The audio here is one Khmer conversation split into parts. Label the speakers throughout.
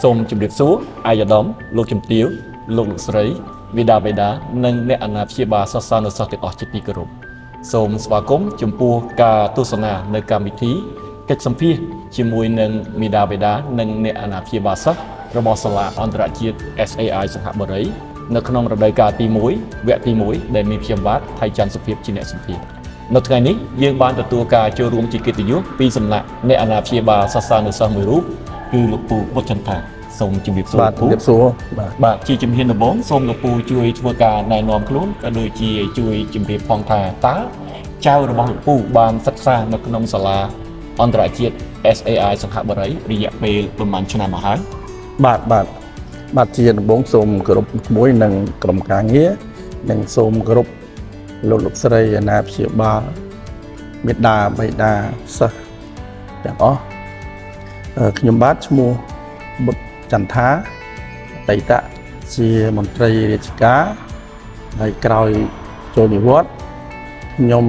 Speaker 1: សូមជម្រាបសួរអាយដាមលោកជំទាវលោកលោកស្រីមេដាបេដានិងអ្នកអាណាព្យាបាលសិស្សានុសិស្សទាំងអស់ជាទីគោរពសូមស្វាគមន៍ចំពោះការទស្សនានៅកម្មវិធីកិច្ចសម្ភាសន៍ជាមួយនឹងមេដាបេដានិងអ្នកអាណាព្យាបាលសិស្សរបស់សាលាអន្តរជាតិ SAI សង្ហបុរីនៅក្នុងរដូវកាលទី1វគ្គទី1ដែលមានខ្ញុំបាទថៃច័ន្ទសុភាពជាអ្នកសម្ភាសន៍នៅថ្ងៃនេះយើងបានទទួលការចូលរួមជាកិត្តិយសពីសំណាក់អ្នកអាណាព្យាបាលសិស្សានុសិស្សមួយរូបគឺលោកពូបុត្រចន្ទថាសូមជម្រាបសួរ
Speaker 2: បាទ
Speaker 1: លោកពូ
Speaker 2: ជំរាបសួរបាទ
Speaker 1: បាទជាជំហានដំបូងសូមលោកពូជួយធ្វើការណែនាំខ្លួនក៏ដូចជាជួយជម្រាបផងថាតើចៅរបស់លោកពូបានសិក្សានៅក្នុងសាលាអន្តរជាតិ SAI សង្ហបុរីរយៈពេលប្រហែលឆ្នាំមកហើយ
Speaker 2: បាទបាទបាទជាដំបូងសូមគោរពមួយនឹងក្រុមការងារនិងសូមគោរពលោកលោកស្រីអាណាព្យាបាលមេដាបៃតាសិស្សទាំងអស់ខ្ញុំបាទឈ្មោះបុត្រចន្ទថាអតីតជាមន្ត្រីរាជការហើយក្រោយចូលនិវត្តន៍ខ្ញុំ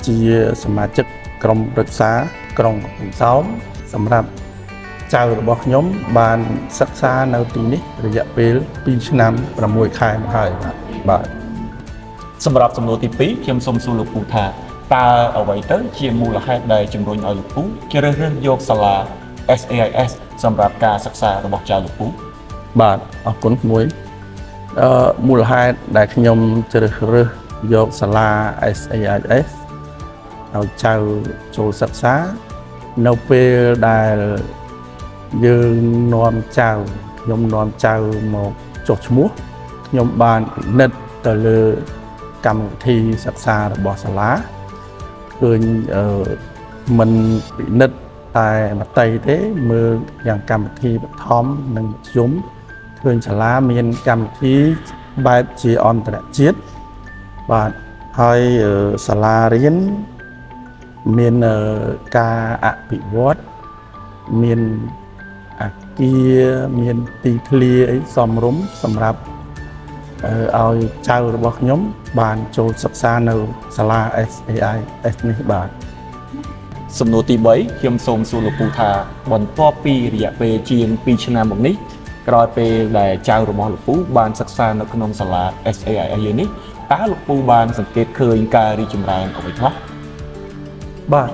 Speaker 2: ជាសមាជិកក្រុមប្រឹក្សាក្រុងកំពង់សោមសម្រាប់ ចៅរបស់ខ្ញុំបានសិក្សានៅទីនេះរយៈពេល2ឆ្នាំ6ខែមកហើយបាទបាទ
Speaker 1: សម្រាប់សំណួរទី2ខ្ញុំសូមសួរលោកពូថាតើអ្វីទៅជាមូលហេតុដែលជំរុញឲ្យលោកពូជ្រើសរើសយកសាលា SAIS សម្រាប់ការសិក្សារបស់ចៅលោកពូ
Speaker 2: បាទអរគុណមួយមូលហេតុដែលខ្ញុំជ្រើសរើសយកសាលា SAIS ឲ្យចៅចូលសិក្សានៅពេលដែលយើងនាំចៅខ្ញុំនាំចៅមកចុះឈ្មោះខ្ញុំបានពិនិត្យទៅលើកម្មវិធីសិក្សារបស់សាលា ឃើញអឺមិនពិនិត្យតែមតិទេមើលយ៉ាងកម្មវិធីបឋមនិងមធ្យមឃើញសាលាមានកម្មវិធីបែបជាអន្តរជាតិបាទហើយសាលារៀនមានការអភិវឌ្ឍមានអាគារមានទីធ្លាអីសមរម្យសម្រាប់ ឲ្យចៅរបស់ខ្ញុំបានចូលសិក្សានៅសាលា SAI S នេះបាទ
Speaker 1: សំណួរទី3ខ្ញុំសូមសួរលោកពូថាបន្ទាប់ពីរយៈពេលជាង2ឆ្នាំមកនេះក្រោយពេលដែលចៅរបស់លោកពូបានសិក្សានៅក្នុងសាលា SAIS យើងនេះតើលោកពូបានសង្កេតឃើញការរីកចម្រើនអ្វីខ្លះ
Speaker 2: បាទ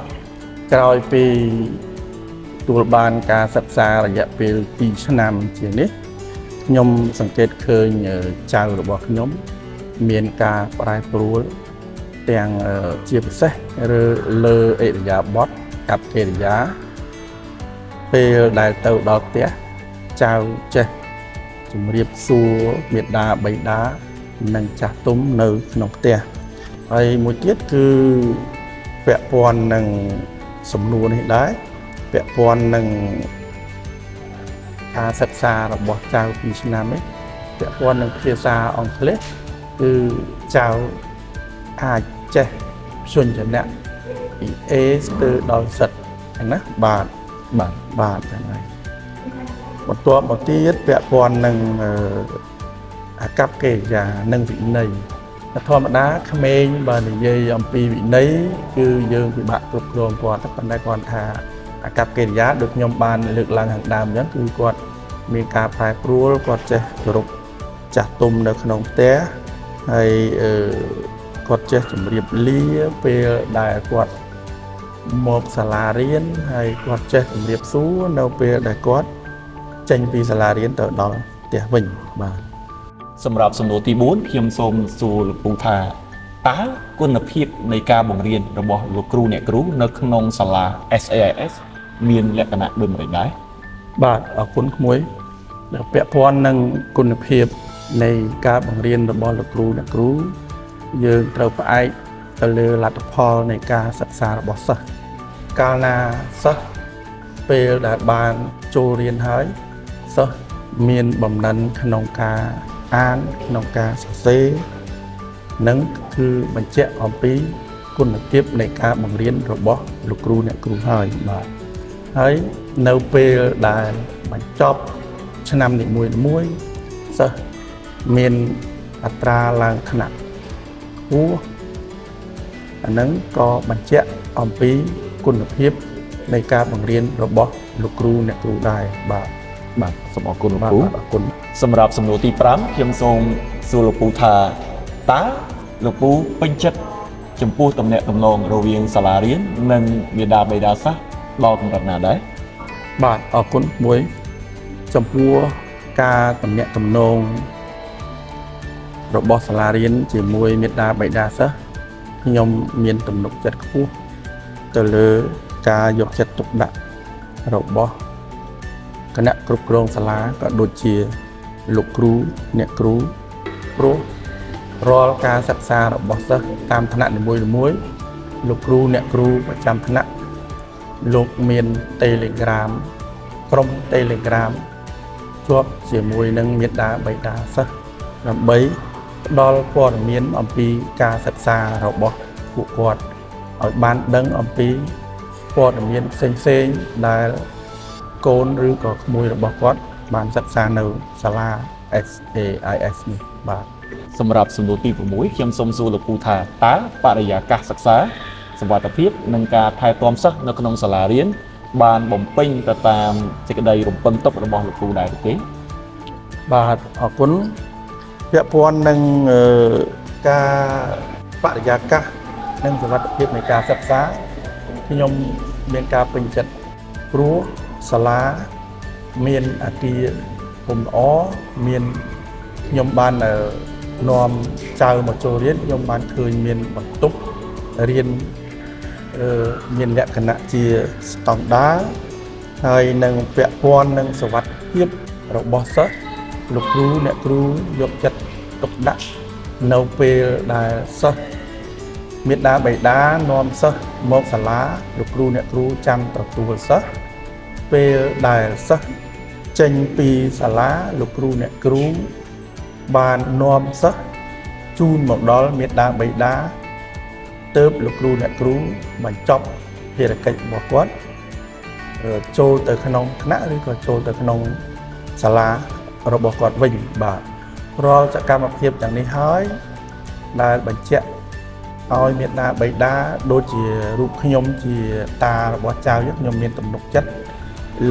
Speaker 2: ក្រោយពីទទួលបានការសិក្សារយៈពេល2ឆ្នាំជាងនេះខ្ញុំសង្កេតឃើញចៅរបស់ខ្ញុំមានការប្រែប្រួលទាំងជាពិសេសឬលើឥរិយាបថកប្បកិរិយាពេលដែលទៅដល់ផ្ទះចៅចេះ ជំរាបសួរមេដាបៃតានិងចាស់ទុំនៅក្នុងផ្ទះហើយមួយទៀតគឺពាក់ព័ន្ធនឹងសំណួរនេះដែរពាក់ព័ន្ធនឹងការសិក្សារបស់ចៅពីរឆ្នាំនេះពាក់ព័ន្ធនឹងភាសាអង់គ្លេសគឺចៅអាចចេះព្យញ្ជនៈពី A ស្ទើរដល់ Z ហ្នឹងណាបាទ
Speaker 1: បាទ
Speaker 2: បាទហ្នឹងហើយបន្ទាប់មកទៀតពាក់ព័ន្ធនឹងអាកប្បកិរិយានិងវិន័យតែធម្មតាក្មេងបើនិយាយអំពីវិន័យគឺយើងពិបាកគ្រប់គ្រងគាត់ប៉ុន្តែគាត់ថាអាកប្បកិរិយាដូចខ្ញុំបានលើកឡើងខាងដើមអញ្ចឹងគឺគាត់មានការប្រែប្រួលគាត់ចេះគោរពចាស់ទុំនៅក្នុងផ្ទះហើយអឺគាត់ចេះជម្រាបលាពេលដែលគាត់ មកសាលារៀនហើយគាត់ចេះជម្រាបសួរនៅពេលដែលគាត់ចេញពីសាលារៀនទៅដល់ផ្ទះវិញបាទ
Speaker 1: សម្រាប់សំណួរទី4ខ្ញុំសូមសួរលោកពូថាតើគុណភាពនៃការបង្រៀនរបស់លោកគ្រូអ្នកគ្រូនៅក្នុងសាលា SAIS មានលក្ខណៈដូចម្តេចដែរ
Speaker 2: បាទអរគុណក្មួយដែលពាក់ព័ន្ធនឹងគុណភាពនៃការបង្រៀនរបស់លោកគ្រូអ្នកគ្រូយើងត្រូវផ្អែកទៅលើលទ្ធផលនៃការសិក្សារបស់សិស្សកាលណាសិស្សពេលដែលបានចូលរៀនហើយសិស្សមានបំណិនក្នុងការអានក្នុងការសរសេរ នឹងគឺបញ្ជាក់អំពីគុណភាពនៃការបង្រៀនរបស់លោកគ្រូអ្នកគ្រូហើយបាទហើយនៅពេលដែលបញ្ចប់ឆ្នាំនីមួយៗសិស្សមានអត្រាឡើងថ្នាក់ខ្ពស់អាហ្នឹងក៏បញ្ជាក់អំពីគុណភាពនៃការបង្រៀនរបស់លោកគ្រូអ្នកគ្រូដែរបាទ។
Speaker 1: បាទសូមអរគុណលោក
Speaker 2: បាទ
Speaker 1: ពូ
Speaker 2: បាទអរគុណ
Speaker 1: សម្រាប់សំណួរទី5ខ្ញុំសូមសួរលោកពូថាតើលោកពូពេញចិត្តចំពោះទំនាក់ទំនងរវាងសាលារៀននិងមាតាបិតាសិស្សដល់កម្រិតណាដែរ
Speaker 2: បាទអរគុណមួយចំពោះការតំណាក់តំណងរបស់សាលារៀនជាមួយមេដាបៃតាសិស្សខ្ញុំមានទំនុកចិត្តខ្ពស់ទៅលើការយកចិត្តទុកដាក់របស់គណៈគ្រប់គ្រងសាលាក៏ដូចជាលោកគ្រូអ្នកគ្រូព្រោះរាល់ការសិក្សារបស់សិស្សតាមថ្នាក់នីមួយៗលោកគ្រូអ្នកគ្រូប្រចាំថ្នាក់ លោកមាន Telegram ក្រុម Telegram ជាប់ជាមួយនឹងមេដាបៃតាសិស្សដើម្បីផ្ដល់ព័ត៌មានអំពីការសិក្សារបស់ពួកគាត់ឲ្យបានដឹងអំពីព័ត៌មានផ្សេងៗដែលកូនឬក៏ក្មួយរបស់គាត់បានសិក្សានៅសាលា SAIS នេះបាទ
Speaker 1: សម្រាប់សំណួរទី6ខ្ញុំសូមសួរលោកពូថាតើបរិយាកាសសិក្សាសុវត្ថិភាពនិងការថែទាំសិស្សនៅក្នុងសាលារៀនបានបំពេញទៅតាមសេចក្តីរំពឹងទុករបស់លោកពូដែរឬទេ
Speaker 2: បាទអរគុណពាក់ព័ន្ធនឹងការបរិយាកាសនិងសុវត្ថិភាពនៃការសិក្សាខ្ញុំមានការពេញចិត្តព្រោះសាលាមានអគារធំល្អមានខ្ញុំបាននាំចៅមកចូលរៀនខ្ញុំបានឃើញមានបន្ទប់រៀនមានលក្ខណៈជាស្តង់ដារហើយនឹងពាក់ព័ន្ធនឹងសុវត្ថិភាពរបស់សិស្សលោកគ្រូអ្នកគ្រូយកចិត្តទុកដាក់នៅពេលដែលសិស្សមេដាបៃតានាំសិស្សមកសាលាលោកគ្រូអ្នកគ្រូចាំទទួលសិស្សពេលដែលសិស្សចេញពីសាលាលោកគ្រូអ្នកគ្រូបាននាំសិស្សជូនមកដល់មេដាបៃតាទើបលោកគ្រូអ្នកគ្រូបញ្ចប់ភារកិច្ចរបស់គាត់ចូលទៅក្នុងថ្នាក់ឬក៏ចូលទៅក្នុងសាលារបស់គាត់វិញបាទរាល់សកម្មភាពទាំងនេះហើយដែលបញ្ជាក់ឲ្យមេដាបៃតាដូចជារូបខ្ញុំជាតារបស់ចៅខ្ញុំមានទំនុកចិត្ត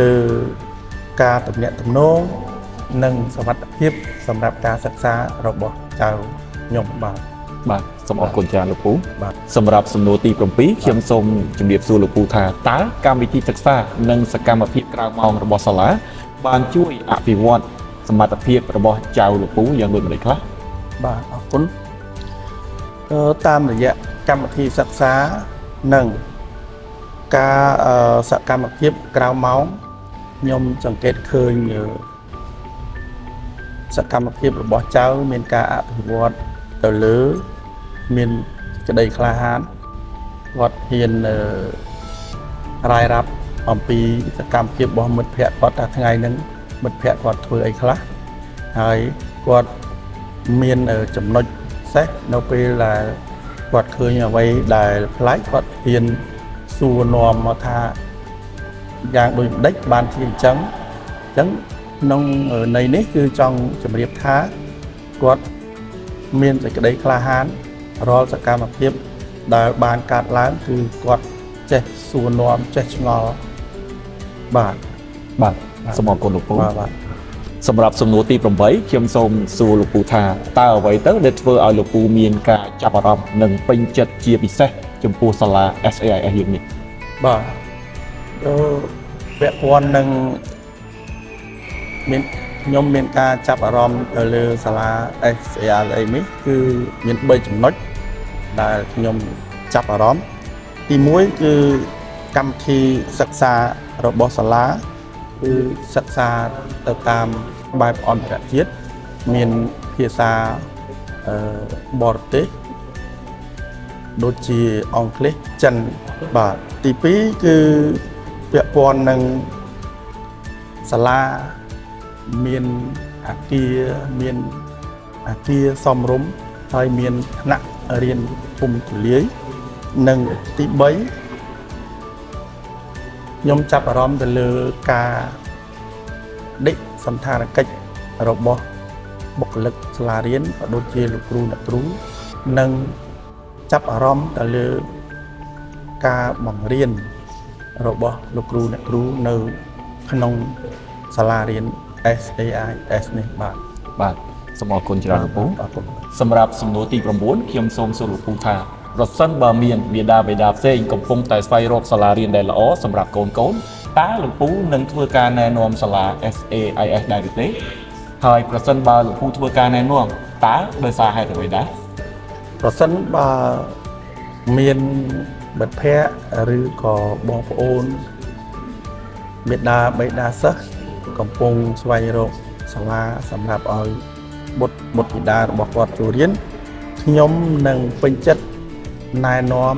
Speaker 2: លើការទំនាក់ទំនងនិងសុវត្ថិភាពសម្រាប់ការសិក្សារបស់ចៅខ្ញុំបាទ
Speaker 1: បាទសូមអរគុណច្រើនលោកពូ
Speaker 2: បាទ
Speaker 1: សម្រាប់សំណួរទី7ខ្ញុំសូមជម្រាបសួរលោកពូថាតើកម្មវិធីសិក្សានិងសកម្មភាពក្រៅម៉ោងរបស់សាលាបានជួយអភិវឌ្ឍសមត្ថភាពរបស់ចៅលោកពូយ៉ាងដូចម្តេចខ្លះ
Speaker 2: បាទអរគុណតាមរយៈកម្មវិធីសិក្សានិងការសកម្មភាពក្រៅម៉ោងខ្ញុំសង្កេតឃើញសកម្មភាពរបស់ចៅមានការអភិវឌ្ឍទៅលើមានក្តីក្លាហានគាត់ហ៊ានរាយរាប់អំពីសកម្មភាពរបស់មិត្តភ័ក្តិគាត់ថាថ្ងៃហ្នឹងមិត្តភ័ក្តិគាត់ធ្វើអីខ្លះហើយគាត់មានចំណុចពិសេសនៅពេលដែលគាត់ឃើញអ្វីដែលប្លែកគាត់ហ៊ានសួរនាំមកថាយ៉ាងដូចម្ដេចបានជាអញ្ចឹងអញ្ចឹងក្នុងន័យនេះគឺចង់ជម្រាបថាគាត់មានសេចក្តីក្លាហានរាល់សកម្មភាពដែលបានកើតឡើងគឺគាត់ចេះសួរនាំចេះឆ្ងល់បាទ
Speaker 1: បាទសូមអរគុណលោកពូ
Speaker 2: បាទបាទ
Speaker 1: សម្រាប់សំណួរទី8ខ្ញុំសូមសួរលោកពូថាតើអ្វីទៅដែលធ្វើឲ្យលោកពូមានការចាប់អារម្មណ៍និងពេញចិត្តជាពិសេសចំពោះសាលា SAIS យើងនេះ
Speaker 2: បាទអឺពាក់ព័ន្ធនឹងមានខ្ញុំមានការចាប់អារម្មណ៍ទៅលើសាលា SALA នេះគឺមាន3ចំណុចដែលខ្ញុំចាប់អារម្មណ៍ទី1គឺកម្មវិធីសិក្សារបស់សាលាគឺសិក្សាទៅតាមបែបអន្តរជាតិមានភាសាបរទេសដូចជាអង់គ្លេសចិនបាទទី2គឺពាក់ព័ន្ធនឹងសាលាមានអាគារមានអាគារសមរម្យហើយមានថ្នាក់រៀនធំទូលាយនិងទី3ខ្ញុំចាប់អារម្មណ៍ទៅលើការបដិសណ្ឋារកិច្ចរបស់បុគ្គលិកសាលារៀនក៏ដូចជាលោកគ្រូអ្នកគ្រូនិងចាប់អារម្មណ៍ទៅលើការបង្រៀនរបស់លោកគ្រូអ្នកគ្រូនៅក្នុង សាលារៀន SAIS នេះបាទ។
Speaker 1: បាទសូមអរគុណច្រើនលោកពូ។
Speaker 2: អរគុណ។
Speaker 1: សម្រាប់សំណួរទី9ខ្ញុំសូមសួរលោកពូថាប្រសិនបើមានមាតាបិតាផ្សេងកំពុងតែស្វែងរកសាលារៀនដែលល្អសម្រាប់កូនកូនតើលោកពូនឹងធ្វើការណែនាំសាលា SAIS ដែរឬទេហើយប្រសិនបើលោកពូធ្វើការណែនាំតើដោយសារហេតុអ្វីដែរ?
Speaker 2: ប្រសិនបើមានមិត្តភ័ក្តិឬក៏បងប្អូនមេដាបៃតាសិស្សកំពុងស្វែងរកសាលាសម្រាប់ឲ្យបុត្របុត្រធីតារបស់គាត់ចូលរៀនខ្ញុំនឹងពេញចិត្តណែនាំ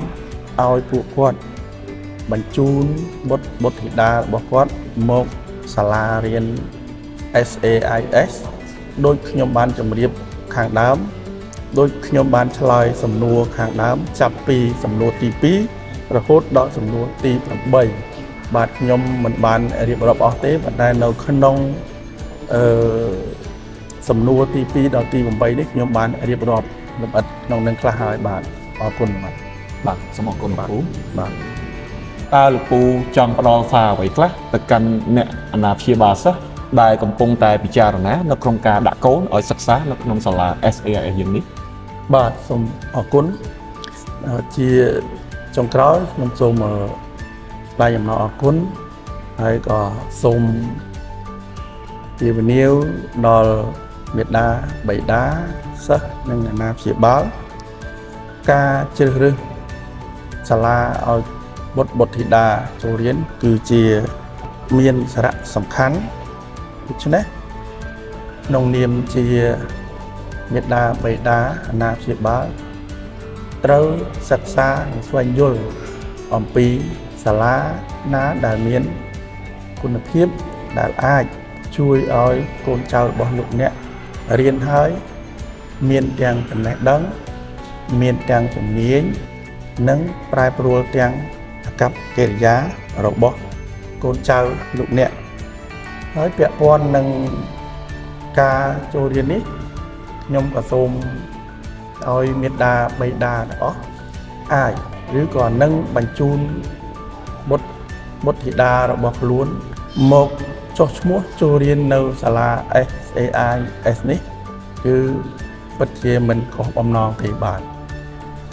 Speaker 2: ឲ្យពួកគាត់បញ្ជូនបុត្របុត្រធីតារបស់គាត់មកសាលារៀន SAIS ដូចខ្ញុំបានជម្រាបខាងដើម ដូចខ្ញុំបានឆ្លើយសំណួរខាងដើមចាប់ពីសំណួរទី2រហូតដល់សំណួរទី8បាទខ្ញុំមិនបានរៀបរាប់អស់ទេប៉ុន្តែនៅក្នុងអឺសំណួរទី2ដល់ទី8នេះខ្ញុំបានរៀបរាប់លម្អិតក្នុងនឹងខ្លះហើយបាទអរគុណបាទ។
Speaker 1: បាទសូមអរគុណលោកពូ។
Speaker 2: បាទ។
Speaker 1: តើលោកពូចង់ផ្ដល់សារអ្វីខ្លះទៅកាន់អ្នកអាណាព្យាបាលសិស្សដែលកំពុងតែពិចារណានៅក្នុងការដាក់កូនឲ្យសិក្សានៅក្នុងសាលា SAIS យើងនេះ?
Speaker 2: បាទសូមអរគុណជាចុងក្រោយខ្ញុំសូមថ្លែងអំណរអគុណហើយក៏សូមជាវនាវដល់មេដាបៃតាសិស្សនិងអាណាព្យាបាលការជ្រើសរើសសាលាឲ្យបុត្របុត្រធីតាចូលរៀនគឺជាមានសារៈសំខាន់ដូច្នេះក្នុងនាមជា មេដាបេដាអាណាព្យាបាលត្រូវសិក្សានិងស្វែងយល់អំពីសាលាណាដែលមានគុណភាពដែលអាចជួយឲ្យកូនចៅរបស់លោកអ្នករៀនហើយមានទាំងចំណេះដឹង មានទាំងជំនាញនិងប្រែប្រួលទាំងអាកប្បកិរិយារបស់កូនចៅលោកអ្នកហើយពាក់ព័ន្ធនឹងការចូលរៀននេះ ខ្ញុំក៏សូមឲ្យមេដាបៃតាទាំងអស់អាចឬក៏នឹងបញ្ជូនបុត្របុត្រធីតារបស់ខ្លួនមកចុះឈ្មោះចូលរៀននៅសាលា SAIS នេះគឺពិតជាមិនខុសបំណងទេបាទ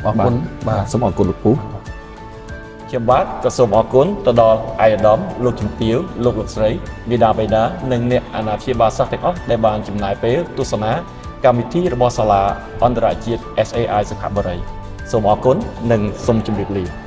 Speaker 2: អរគុណបាទ។
Speaker 1: សូមអរគុណលោកពូខ្ញុំបាទក៏សូមអរគុណទៅដល់ឯកឧត្តមលោកជំទាវលោកលោកស្រីមាតាបិតានិងអ្នកអាណាព្យាបាលសិស្សទាំងអស់ដែលបានចំណាយពេលទស្សនាកម្មវិធីរបស់សាលាអន្តរជាតិ SAI សិង្ហបុរីសូមអរគុណនិងសូមជម្រាបលា។